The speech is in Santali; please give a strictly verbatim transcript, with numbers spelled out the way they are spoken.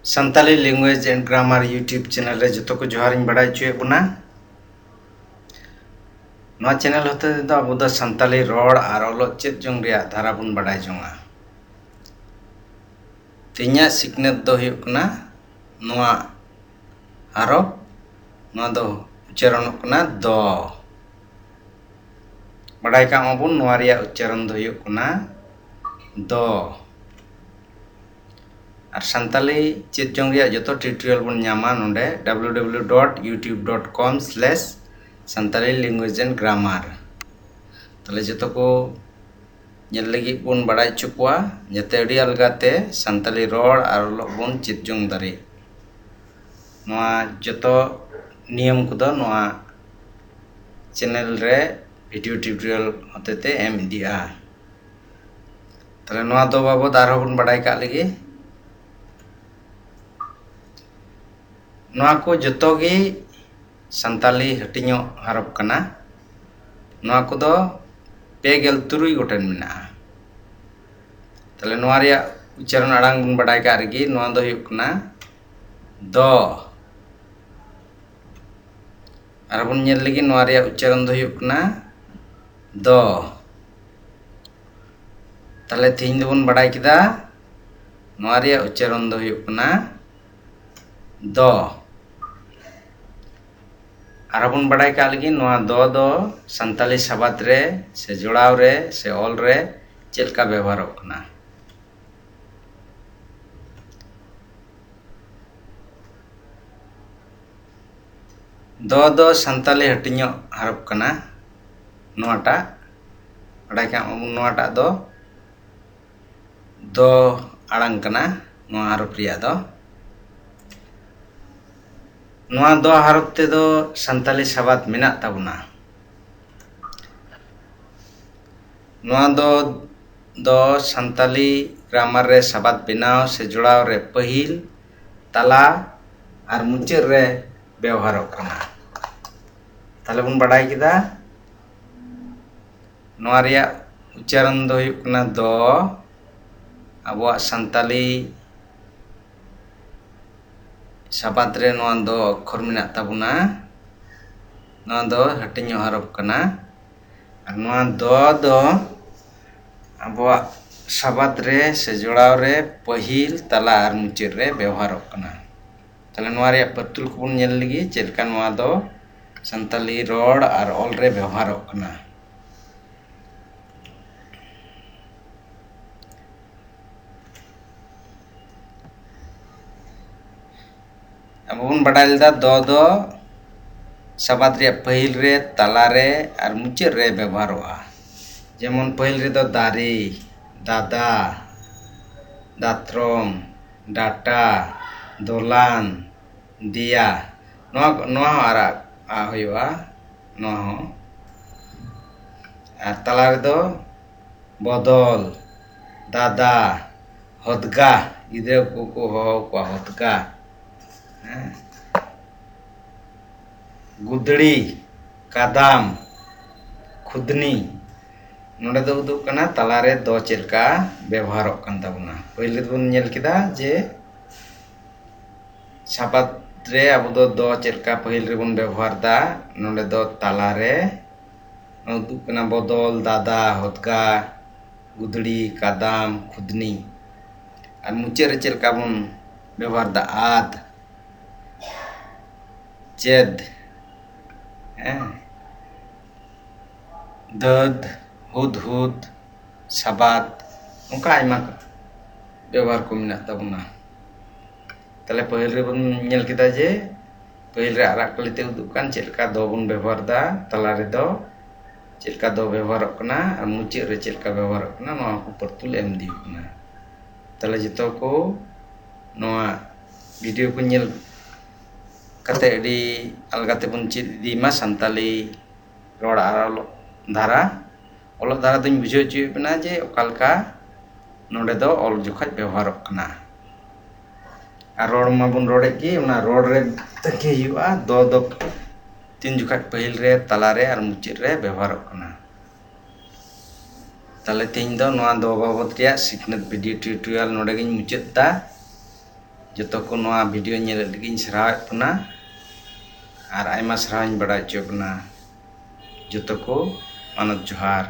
Santali Language and Grammar YouTube channel ᱨᱮ ᱡᱚᱛᱚ ᱠᱚ ᱡᱚᱦᱟᱨᱤᱧ ᱵᱟᱲᱟᱭ ᱦᱚᱪᱚᱭᱮᱫ ᱵᱚᱱᱟ᱾ ᱱᱚᱣᱟ channel ᱦᱚᱛᱮ ᱛᱮᱫᱚ ᱟᱵᱚ ᱫᱚ ᱥᱟᱱᱛᱟᱞᱤ ᱨᱚᱲ ᱟᱨ ᱚᱞᱚᱜ ᱪᱮᱫ ᱡᱚᱝ ᱨᱮᱭᱟᱜ ᱫᱷᱟᱨᱟ ᱵᱚᱱ ᱵᱟᱲᱟᱭ ᱡᱚᱝᱟ᱾ ᱛᱮᱦᱮᱧᱟᱜ ᱥᱤᱠᱷᱱᱟᱹᱛ ᱫᱚ ᱦᱩᱭᱩᱜ ᱠᱟᱱᱟ ᱱᱚᱣᱟ ᱦᱟᱨᱚᱯ, ᱱᱚᱣᱟ ᱫᱚ ᱩᱪᱪᱟᱨᱚᱱᱚᱜ ᱠᱟᱱᱟ ᱫᱚ᱾ ᱵᱟᱰᱟᱭ ᱠᱟᱜ ᱢᱟᱵᱚᱱ, ᱱᱚᱣᱟ ᱨᱮᱭᱟᱜ ᱩᱪᱪᱟᱨᱚᱱ ᱫᱚ ᱦᱩᱭᱩᱜ ᱠᱟᱱᱟ ᱫᱚ᱾ ᱟᱨ ᱥᱟᱱᱛᱟᱞᱤ ᱪᱮᱫ ᱡᱚᱝ ᱨᱮᱭᱟᱜ ᱡᱚᱛᱚ tutorial ᱵᱚᱱ ᱧᱟᱢᱟ ᱱᱚᱰᱮ w w w dot youtube dot com slash santali language and grammar᱾ ᱛᱟᱦᱞᱮ ᱡᱚᱛᱚ ᱠᱚ ᱧᱮᱞ ᱞᱟᱹᱜᱤᱫ ᱵᱚᱱ ᱵᱟᱲᱟᱭ ᱦᱚᱪᱚ ᱠᱚᱣᱟ, ᱡᱟᱛᱮ ᱟᱹᱰᱤ ᱟᱞᱜᱟ ᱛᱮ ᱥᱟᱱᱛᱟᱞᱤ ᱨᱚᱲ ᱟᱨ ᱚᱞᱚᱜ ᱵᱚᱱ ᱪᱮᱫ ᱡᱚᱝ ᱫᱟᱲᱮᱜ᱾ ᱱᱚᱣᱟ ᱡᱚᱛᱚ ᱱᱤᱭᱚᱢ ᱠᱚᱫᱚ ᱱᱚᱣᱟ channel ᱨᱮ video tutorial ᱦᱚᱛᱮᱛᱮ ᱮᱢ ᱤᱫᱤᱜᱼᱟ᱾ ᱛᱟᱦᱞᱮ ᱱᱚᱣᱟ ᱫᱚ ᱵᱟᱵᱚᱫ ᱟᱨᱦᱚᱸ ᱵᱚᱱ ᱵᱟᱰᱟᱭ ᱠᱟᱜ ᱞᱮᱜᱮ᱾ ᱱᱚᱣᱟ ᱠᱚ ᱡᱚᱛᱚ ᱜᱮ ᱥᱟᱱᱛᱟᱞᱤ ᱦᱟᱹᱴᱤᱧᱚᱜ ᱦᱟᱨᱚᱯ ᱠᱟᱱᱟ᱾ ᱱᱚᱣᱟ ᱠᱚᱫᱚ ᱯᱮ ᱜᱮᱞ ᱛᱩᱨᱩᱭ ᱜᱚᱴᱮᱱ ᱢᱮᱱᱟᱜᱼᱟ᱾ ᱛᱟᱦᱞᱮ ᱱᱚᱣᱟ ᱨᱮᱭᱟᱜ ᱩᱪᱪᱟᱨᱚᱱ ᱟᱲᱟᱝ ᱵᱚᱱ ᱵᱟᱰᱟᱭ ᱠᱟᱜ ᱨᱮᱜᱮ, ᱱᱚᱣᱟ ᱫᱚ ᱦᱩᱭᱩᱜ ᱠᱟᱱᱟ ᱫᱚ᱾ ᱟᱨ ᱵᱚᱱ ᱧᱮᱞ ᱞᱮᱜᱮ, ᱱᱚᱣᱟ ᱨᱮᱭᱟᱜ ᱩᱪᱪᱟᱨᱚᱱ ᱫᱚ ᱦᱩᱭᱩᱜ ᱠᱟᱱᱟ ᱫᱚ᱾ ᱛᱟᱦᱞᱮ ᱛᱮᱦᱮᱧ ᱫᱚᱵᱚᱱ ᱵᱟᱰᱟᱭ ᱠᱮᱫᱟ ᱱᱚᱣᱟ ᱨᱮᱭᱟᱜ ᱩᱪᱪᱟᱨᱚᱱ ᱫᱚ ᱦᱩᱭᱩᱜ ᱠᱟᱱᱟ ᱫᱚ᱾ ᱟᱨ ᱵᱚᱱ ᱵᱟᱰᱟᱭ ᱠᱟᱜ ᱞᱮᱜᱮ, ᱱᱚᱣᱟ ᱫᱚ ᱫᱚ ᱥᱟᱱᱛᱟᱞᱤ ᱥᱟᱵᱟᱫ ᱨᱮ ᱥᱮ ᱡᱚᱲᱟᱣ ᱨᱮ ᱥᱮ ᱚᱞ ᱨᱮ ᱪᱮᱫ ᱞᱮᱠᱟ ᱵᱮᱵᱚᱦᱟᱨᱚᱜ ᱠᱟᱱᱟ᱾ ᱫᱚ ᱫᱚ ᱥᱟᱱᱛᱟᱞᱤ ᱦᱟᱹᱴᱤᱧᱚᱜ ᱦᱟᱨᱚᱯ ᱠᱟᱱᱟ᱾ ᱱᱚᱣᱟᱴᱟᱜ ᱵᱟᱰᱟᱭ ᱠᱟᱜ ᱢᱟᱵᱚᱱ, ᱱᱚᱣᱟᱴᱟᱜ ᱫᱚ ᱫᱚ ᱟᱲᱟᱝ ᱠᱟᱱᱟ ᱱᱚᱣᱟ ᱦᱟᱨᱚᱯ ᱨᱮᱭᱟᱜ ᱫᱚ᱾ ᱱᱚᱣᱟ ᱫᱚ ᱦᱟᱨᱚᱯ ᱛᱮᱫᱚ ᱥᱟᱱᱛᱟᱞᱤ ᱥᱟᱵᱟᱫ ᱢᱮᱱᱟᱜ ᱛᱟᱵᱚᱱᱟ᱾ ᱱᱚᱣᱟ ᱫᱚ, ᱫᱚ ᱥᱟᱱᱛᱟᱞᱤ grammar ᱨᱮ ᱥᱟᱵᱟᱫ ᱵᱮᱱᱟᱣ ᱥᱮ ᱡᱚᱲᱟᱣ ᱨᱮ ᱯᱟᱹᱦᱤᱞ, ᱛᱟᱞᱟ ᱟᱨ ᱢᱩᱪᱟᱹᱫ ᱨᱮ ᱵᱮᱣᱦᱟᱨᱚᱜ ᱠᱟᱱᱟ᱾ ᱛᱟᱦᱞᱮ ᱵᱚᱱ ᱵᱟᱰᱟᱭ ᱠᱮᱫᱟ ᱱᱚᱣᱟ ᱨᱮᱭᱟᱜ ᱩᱪᱪᱟᱨᱚᱱ ᱫᱚ ᱦᱩᱭᱩᱜ ᱠᱟᱱᱟ ᱫᱚ᱾ ᱟᱵᱚᱣᱟᱜ ᱥᱟᱱᱛᱟᱞᱤ ᱥᱟᱵᱟᱫ ᱨᱮ ᱱᱚᱣᱟ ᱫᱚ ᱚᱠᱠᱷᱚᱨ ᱢᱮᱱᱟᱜ ᱛᱟᱵᱚᱱᱟ᱾ ᱱᱚᱣᱟ ᱫᱚ ᱦᱟᱹᱴᱤᱧᱚᱜ ᱦᱚᱨᱚᱯ ᱠᱟᱱᱟ᱾ ᱟᱨ ᱱᱚᱣᱟ ᱫᱚ ᱫᱚ ᱟᱵᱚᱣᱟᱜ ᱥᱟᱵᱟᱫ ᱨᱮ ᱥᱮ ᱡᱚᱲᱟᱣ ᱨᱮ ᱯᱟᱹᱦᱤᱞ, ᱛᱟᱞᱟ ᱟᱨ ᱢᱩᱪᱟᱹᱫ ᱨᱮ ᱵᱮᱣᱦᱟᱨᱚᱜ ᱠᱟᱱᱟ᱾ ᱛᱟᱦᱞᱮ ᱱᱚᱣᱟ ᱨᱮᱭᱟᱜ ᱯᱟᱹᱛᱩᱞ ᱠᱚᱵᱚᱱ ᱧᱮᱞ ᱞᱮᱜᱮ, ᱪᱮᱫ ᱞᱮᱠᱟ ᱱᱚᱣᱟ ᱫᱚ ᱥᱟᱱᱛᱟᱞᱤ ᱨᱚᱲ ᱟᱨ ᱚᱞ ᱨᱮ ᱵᱮᱣᱦᱟᱨᱚᱜ ᱠᱟᱱᱟ᱾ ᱟᱵᱚ ᱵᱚᱱ ᱵᱟᱰᱟᱭ ᱞᱮᱫᱟ ᱫᱚ ᱫᱚ ᱥᱟᱵᱟᱫ ᱨᱮᱭᱟᱜ ᱯᱟᱹᱦᱤᱞ ᱨᱮ, ᱛᱟᱞᱟ ᱨᱮ ᱟᱨ ᱢᱩᱪᱟᱹᱫ ᱨᱮ ᱵᱮᱵᱚᱦᱟᱨᱚᱜᱼᱟ᱾ ᱡᱮᱢᱚᱱ ᱯᱟᱹᱦᱤᱞ ᱨᱮᱫᱚ ᱫᱟᱨᱮ, ᱫᱟᱫᱟ, ᱫᱟᱛᱨᱚᱢ, ᱰᱟᱴᱟ, ᱫᱚᱞᱟᱱ, ᱫᱮᱭᱟ, ᱱᱚᱣᱟ, ᱱᱚᱣᱟ ᱦᱚᱸ ᱟᱨᱟᱜ ᱟᱜ ᱦᱩᱭᱩᱜᱼᱟ, ᱱᱚᱣᱟ ᱦᱚᱸ᱾ ᱟᱨ ᱛᱟᱞᱟ ᱨᱮᱫᱚ ᱵᱚᱫᱚᱞ, ᱫᱟᱫᱟ, ᱦᱚᱫᱜᱟ, ᱜᱤᱫᱽᱨᱟᱹ ᱠᱚᱠᱚ ᱦᱚᱦᱚ ᱠᱚᱣᱟ ᱦᱚᱫᱜᱟ, ᱦᱮᱸ, ᱜᱩᱫᱽᱲᱤ, ᱠᱟᱫᱟᱢ, ᱠᱷᱩᱫᱱᱤ᱾ ᱱᱚᱰᱮ ᱫᱚ ᱩᱫᱩᱜ ᱠᱟᱱᱟ ᱛᱟᱞᱟᱨᱮ ᱫᱚ ᱪᱮᱫ ᱞᱮᱠᱟ ᱵᱮᱵᱚᱦᱟᱨᱚᱜ ᱠᱟᱱ ᱛᱟᱵᱚᱱᱟ᱾ ᱯᱳᱭᱞᱳ ᱫᱚᱵᱚᱱ ᱧᱮᱞ ᱠᱮᱫᱟ ᱡᱮ ᱥᱟᱵᱟᱫ ᱨᱮ ᱟᱵᱚ ᱫᱚ ᱫᱚ ᱪᱮᱫ ᱞᱮᱠᱟ ᱯᱟᱹᱦᱤᱞ ᱨᱮᱵᱚᱱ ᱵᱮᱵᱚᱦᱟᱨ ᱫᱟ, ᱱᱚᱰᱮ ᱫᱚ ᱛᱟᱞᱟᱨᱮ ᱩᱫᱩᱜ ᱠᱟᱱᱟ ᱵᱚᱫᱚᱞ, ᱫᱟᱫᱟ, ᱦᱚᱫᱜᱟ, ᱜᱩᱫᱽᱲᱤ, ᱠᱟᱫᱟᱢ, ᱠᱷᱩᱫᱱᱤ᱾ ᱟᱨ ᱢᱩᱪᱟᱹᱫ ᱨᱮ ᱪᱮᱫ ᱞᱮᱠᱟ ᱵᱚᱱ ᱵᱮᱵᱚᱦᱟᱨ ᱫᱟ? ᱟᱫ, ᱪᱮᱫ, ᱦᱮᱸ, ᱫᱟᱹᱫ, ᱦᱩᱫᱦᱩᱫ, ᱥᱟᱵᱟᱫ, ᱱᱚᱝᱠᱟ ᱟᱭᱢᱟ ᱵᱮᱵᱚᱦᱟᱨ ᱠᱚ ᱢᱮᱱᱟᱜ ᱛᱟᱵᱚᱱᱟ᱾ ᱛᱟᱦᱞᱮ ᱯᱟᱹᱦᱤᱞ ᱨᱮᱵᱚᱱ ᱧᱮᱞ ᱠᱮᱫᱟ ᱡᱮ ᱯᱟᱹᱦᱤᱞ ᱨᱮ ᱟᱨᱟᱜ ᱠᱟᱹᱞᱤ ᱛᱮ ᱩᱫᱩᱜ ᱠᱟᱱ ᱪᱮᱫ ᱞᱮᱠᱟ ᱫᱚ ᱵᱚᱱ ᱵᱮᱵᱚᱦᱟᱨ ᱫᱟ, ᱛᱟᱞᱟ ᱨᱮᱫᱚ ᱪᱮᱫ ᱞᱮᱠᱟ ᱫᱚ ᱵᱮᱵᱚᱦᱟᱨᱚᱜ ᱠᱟᱱᱟ ᱟᱨ ᱢᱩᱪᱟᱹᱫ ᱨᱮ ᱪᱮᱫ ᱞᱮᱠᱟ ᱵᱮᱵᱚᱦᱟᱨᱚᱜ ᱠᱟᱱᱟ, ᱱᱚᱣᱟ ᱠᱚ ᱯᱟᱹᱨᱛᱩᱞ ᱮᱢ ᱤᱫᱤ ᱦᱩᱭᱩᱜ ᱠᱟᱱᱟ᱾ ᱛᱟᱦᱞᱮ ᱡᱚᱛᱚ ᱠᱚ ᱱᱚᱣᱟ ᱵᱷᱤᱰᱤᱭᱳ ᱠᱚ ᱧᱮᱞ ᱠᱟᱛᱮ ᱟᱹᱰᱤ ᱟᱞᱜᱟ ᱛᱮᱵᱚᱱ ᱪᱮᱫ ᱤᱫᱤ ᱢᱟ ᱥᱟᱱᱛᱟᱞᱤ ᱨᱚᱲ ᱟᱨ ᱚᱞᱚᱜ ᱫᱷᱟᱨᱟ᱾ ᱚᱞᱚᱜ ᱫᱷᱟᱨᱟ ᱫᱚᱧ ᱵᱩᱡᱷᱟᱹᱣ ᱦᱚᱪᱚᱭᱮᱫ ᱵᱮᱱᱟ ᱡᱮ ᱚᱠᱟ ᱞᱮᱠᱟ ᱱᱚᱰᱮ ᱫᱚ ᱚᱞ ᱡᱚᱠᱷᱟᱡ ᱵᱮᱣᱦᱟᱨᱚᱜ ᱠᱟᱱᱟ᱾ ᱟᱨ ᱨᱚᱲ ᱢᱟᱵᱚᱱ ᱨᱚᱲᱮᱫ ᱜᱮ, ᱚᱱᱟ ᱨᱚᱲ ᱨᱮ ᱛᱟᱹᱠᱤ ᱦᱩᱭᱩᱜᱼᱟ᱾ ᱫᱚ ᱫᱚ ᱛᱤᱱ ᱡᱚᱠᱷᱟᱡ ᱯᱟᱹᱦᱤᱞ ᱨᱮ, ᱛᱟᱞᱟ ᱨᱮ ᱟᱨ ᱢᱩᱪᱟᱹᱫ ᱨᱮ ᱵᱮᱣᱦᱟᱨᱚᱜ ᱠᱟᱱᱟ᱾ ᱛᱟᱦᱞᱮ ᱛᱮᱦᱮᱧ ᱫᱚ ᱱᱚᱣᱟ ᱫᱚ ᱵᱟᱵᱚᱫ ᱨᱮᱭᱟᱜ ᱥᱤᱠᱷᱱᱟᱹᱛ ᱵᱷᱤᱰᱤᱭᱳ ᱴᱤᱭᱩᱴᱳᱨᱤᱭᱟᱞ ᱱᱚᱰᱮ ᱜᱤᱧ ᱢᱩᱪᱟᱹᱫ ᱫᱟ᱾ ᱡᱚᱛᱚ ᱠᱚ ᱱᱚᱣᱟ ᱵᱷᱤᱰᱤᱭᱳ ᱧᱮᱞᱮᱫ ᱞᱟᱹᱜᱤᱫ ᱤᱧ ᱥᱟᱨᱦᱟᱣᱮᱫ ᱵᱚᱱᱟ ᱟᱨ ᱟᱭᱢᱟ ᱥᱟᱨᱦᱟᱣ ᱤᱧ ᱵᱟᱲᱟᱭ ᱦᱚᱪᱚᱭᱮᱫ ᱵᱚᱱᱟ᱾ ᱡᱚᱛᱚ ᱠᱚ ᱢᱟᱱᱚᱛ ᱡᱚᱦᱟᱨ᱾